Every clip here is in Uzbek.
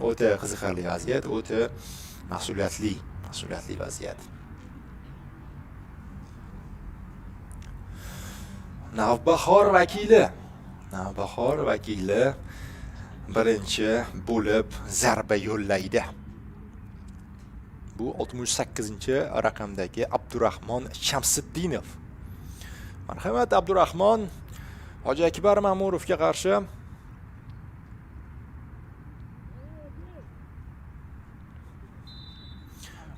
O'ta qiziqarli vaziyat, o'ta mas'uliyatli vaziyat. Navbahor vakili birinchi bo'lib zarba yo'llaydi. Bu 68-raqamdagi Abdurahmon Shamsiddinov. Marhamat Abdurahmon, Hoji Akbar Ma'murovga qarshi.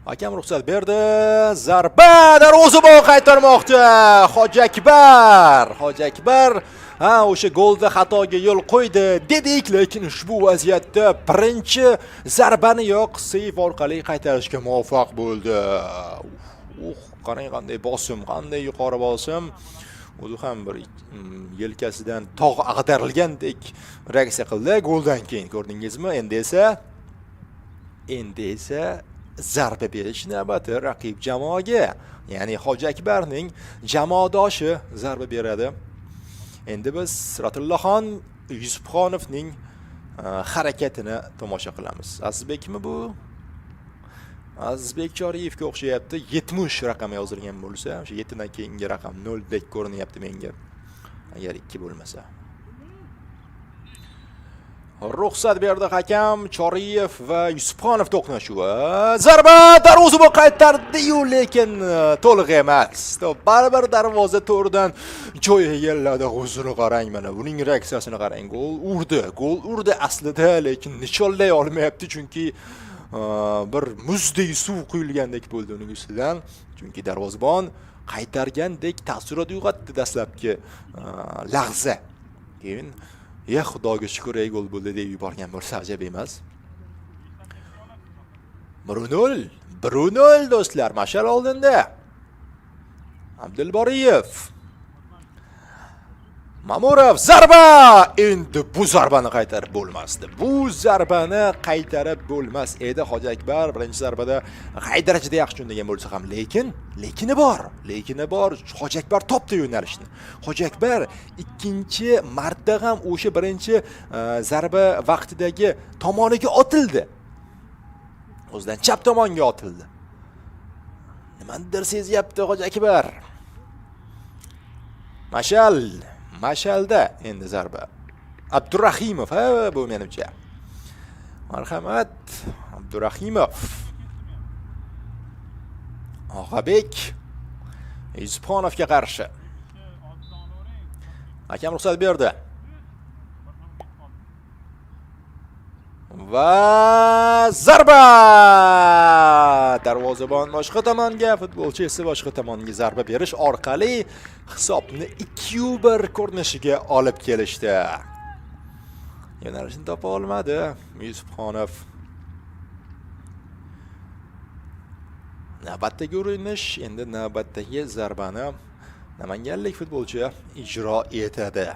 Hakam ruxsat berdi. Zarba, darvozabon qaytarmoqda. Hoji Akbar, Hoji Akbar ha o'sha golda xatoga yo'l qo'ydi dedik, lekin ushbu vaziyatda birinchi zarbani yo'q seyf orqali qaytarishga muvaffaq bo'ldi. Qarang qanday bosim, qanday yuqori bosim. O'zi ham bir yelkasidan tog' ag'darilgandek reaksiya qildi goldan keyin, ko'rdingizmi? Endi esa zarba berish navbati raqib jamoaga, ya'ni Hoji Akbarning jamoadoshi zarba beradi. Endi biz Ratullohon Yusufxonovning harakatini tomosha qilamiz. Azizbekmi bu? Azizbek Choriyevga o'xshayapti. 70 raqami yozilgan bo'lsa, o'sha 7 dan keyingi raqam 0 dek ko'rinyapti menga. Agar 2 bo'lmasa. Ruxsat berdi hakam. Choriyev va Yusufxonov to'qnashuvi. Zarba, darvozabon qaytardi-yu, lekin to'liq emas. Baribir darvoza to'ridan joy egalladi. O'zini qarang, mana buning reaksiyasini qarang. Gol urdi, gol urdi aslida, lekin nishonlay olmayapti, chunki bir muzdek suv quyilgandek bo'ldi uning ustidan. Chunki darvozabon qaytargandek taassurot uyg'otdi dastlabki lahza. Keyin ya Xudoga shukur, ey gol bo'ldi deb yuborgan bo'lsa ajab emas. 1-0, 1-0 do'stlar, mashal oldinda. Abdulboriyev. Mamurov zarba! Endi bu zarbani qaytarib bo'lmasdi. Bu zarbani qaytarib bo'lmas edi. Hoji Akbar birinchi zarbada qay darajada yaxshi o'ynagan bo'lsa ham, lekin lekini bor. Lekini bor. Hoji Akbar topdi yo'nalishni. Hoji Akbar ikkinchi marta ham o'sha birinchi zarba vaqtidagi tomoniga otildi. O'zidan chap tomonga otildi. Nimanidir sezyapti Hoji Akbar. Mashalda endi zarba. Abdurahimov, ha, bu menimcha. Marhamat, Abdurahimov. Og'abek Yusufxonovga qarshi. Hakam ruxsat berdi. Va zarba! Darvozabon boshqa tomonga, futbolchi esa boshqa tomonga zarba berish orqali hisobni 2-1 ko'rinishiga olib kelishdi. Yo'nalishni topa olmadi Yusufxonov. Navbatdagi urinish, endi navbatdagi zarbani namanganlik futbolchi ijro etadi.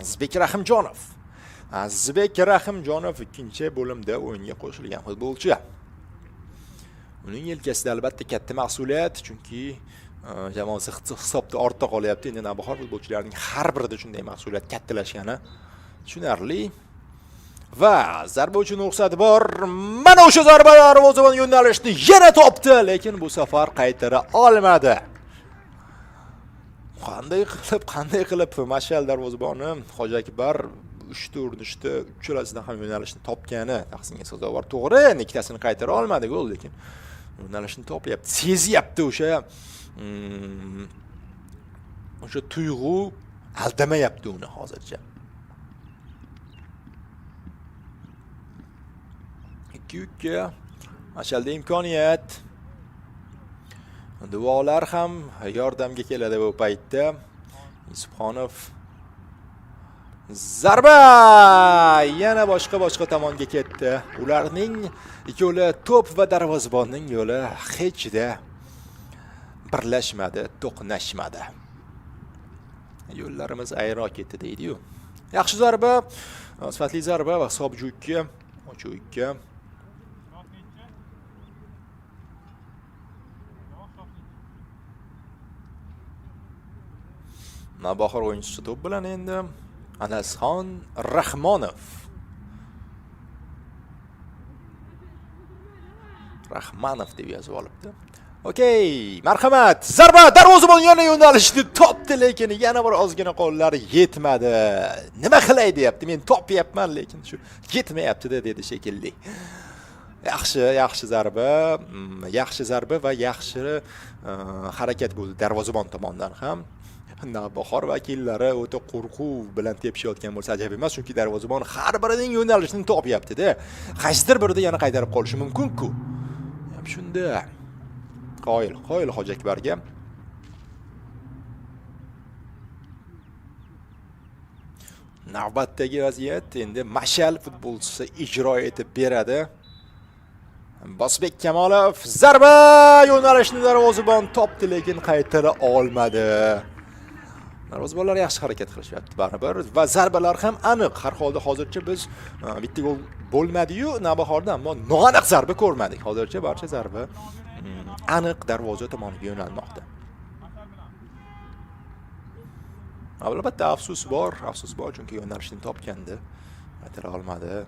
Azizbek Rahimjonov. Azizbek Rahimjonov ikkinchi bo'limda o'yinga qo'shilgan futbolchi. Uning yelkasida albatta katta mas'uliyat, chunki jamoasi hisobda ortda qolyapti. Endi Navbahor futbolchilarining har birida shunday mas'uliyat kattalashgani tushunarli. Va zarba uchun ruxsat bor. Mana o'sha zarba darvozabon yo'nalishni yana topdi, lekin bu safar qaytara olmadi. Qanday qilib Mashal darvozaboni Hoji Akbar 3 ta urinishda uchalasidan ham yo'nalishni topgani tahsinga sazovor. To'g'ri, endi ikkitasini qaytara olmadi gol, lekin yo'nalishni topyapti, sezyapti o'sha o'sha tuyg'u aldamayapti uni hozircha. 2-2. Mashalda imkoniyat. Duolar ham yordamga keladi bu paytda. Yusufxonov zarba! Yana boshqa tomonga ketdi. Ularning yo'li to'p va darvozabonning yo'li hechda birlashmadi, to'qnashmadi. Yo'llarimiz ayro ketdi deydi-yu. Yaxshi zarba, sifatli zarba va hisob 2, 3-2. Navbahor o'yinchisi to'p bilan endi Anasxon Rahmonov. Rahmanov deb yozib olibdi. Okey, marhamat. Zarba, darvozabon yana yo'nalishni topdi, lekin yana bir ozgina qo'llari yetmadi. Nima qilay deyapti. Men topyapman, lekin shu yetmayapti-da, dedi shekilli. Yaxshi, yaxshi zarba, yaxshi zarba va yaxshi harakat bo'ldi darvozabon tomonidan ham. Navbahor vakillari o'ta qo'rquv bilan tepishayotgan bo'lsa ajab emas, chunki darvozabon har birining yo'nalishini topyapti-da. Qaysidir birida yana qaytarib qolishi mumkin-ku. Shunda qoyil, qoyil Hoji Akbarga. Navbatdagi vaziyat endi Mashal futbolchisi ijro etib beradi. Bosbek Kamolov, zarba, yo'nalishni darvozabon topdi, lekin qaytara olmadi. Darvozabonlar yaxshi harakat qilishyapti baribir va zarbalar ham aniq. Har holda hozircha biz bitta gol bo'lmadi-yu Navbahorda, ammo noaniq zarba ko'rmadik. Hozircha barcha zarba aniq darvoza tomoniga yo'nalmoqda. Albatta afsus bor, afsus bor, chunki yo'nalishni topgandi, qaytara olmadi.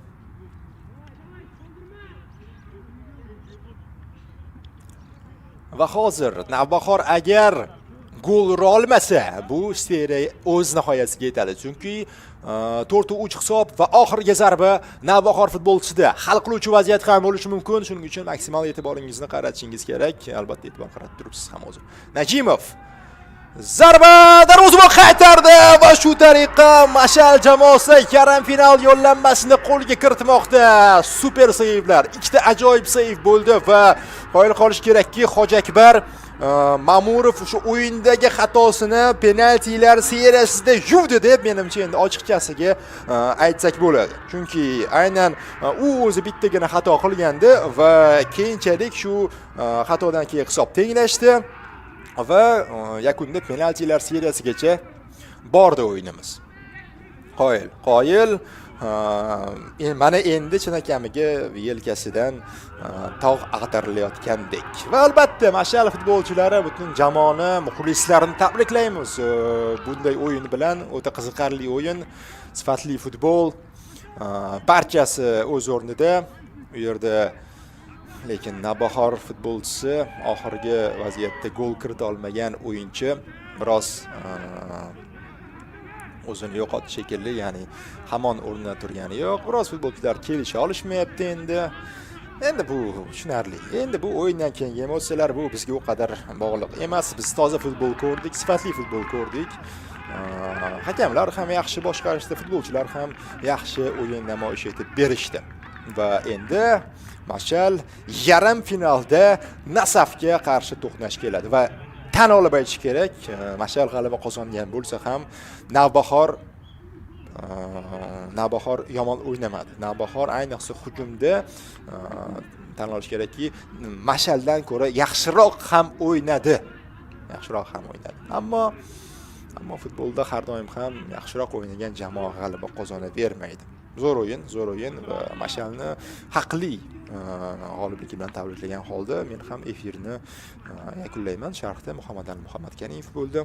Va hozir Navbahor agar gol ura olmasa, bu seriya o'z nihoyasiga yetadi. Chunki 4-3 hisob va oxirgi zarba Navbahor futbolchisida hal qiluvchi vaziyat ham bo'lishi mumkin. Shuning uchun maksimal e'tiboringizni qaratishingiz kerak. Albatta e'tibor qaratib turibsiz ham hozir. Najimov zarba, darvozabon qaytardi va shu tariqa Mashal jamoasi yarim final yo'llanmasini qo'lga kiritmoqda. Super seyvlar, ikkita ajoyib seyv bo'ldi va qoyil qolish kerakki, Hoji Akbar Ma'murov o'sha o'yindagi xatosini penaltilar seriyasida yuvdi deb menimcha endi ochiqchasiga aytsak bo'ladi. Chunki aynan u o'zi bittagina xato qilgandi va keyinchalik shu xatodan keyin hisob tenglashdi va yakunda penaltilar seriyasigacha bordi o'yinimiz. Qoyil, qoyil. Mana endi chinakamiga yelkasidan tog' ag'darilayotgandek. Va albatta Mashal futbolchilari, butun jamoani, muxlislarni tabriklaymiz. Bunday o'yin bilan, o'ta qiziqarli o'yin, sifatli futbol, barchasi o'z o'rnida. U yerda lekin Navbahor futbolchisi oxirgi vaziyatda gol kirita olmagan o'yinchi biroz o'zini yo'qotdi shekilli, ya'ni hamon o'rnida turgani yo'q. Biroz futbolchilar kelisha olishmayapti endi. Endi bu tushunarli. Endi bu o'yindan keyingi emotsiyalar bu bizga u qadar bog'liq emas. Biz toza futbol ko'rdik, sifatli futbol ko'rdik. Hakamlar ham yaxshi boshqarishdi, futbolchilar ham yaxshi o'yin namoyish etib berishdi. Va endi Mashal yarim finalda Nasafga qarshi to'qnash keladi va tan olib aytish kerak, Mashal g'alaba qozongan bo'lsa ham Navbahor yomon o'ynamadi. Navbahor ayniqsa hujumda tan olish kerakki, Mashaldan ko'ra yaxshiroq ham o'ynadi. Yaxshiroq ham o'ynadi. Ammo futbolda har doim ham yaxshiroq o'ynagan jamoa g'alaba qozonavermaydi. Zo'r o'yin, zo'r o'yin va Mashalni haqli g'olibligi bilan tabriklagan holda men ham efirni yakunlayman. Sharhda Muhammad Ali Muhammad Karimov bo'ldi.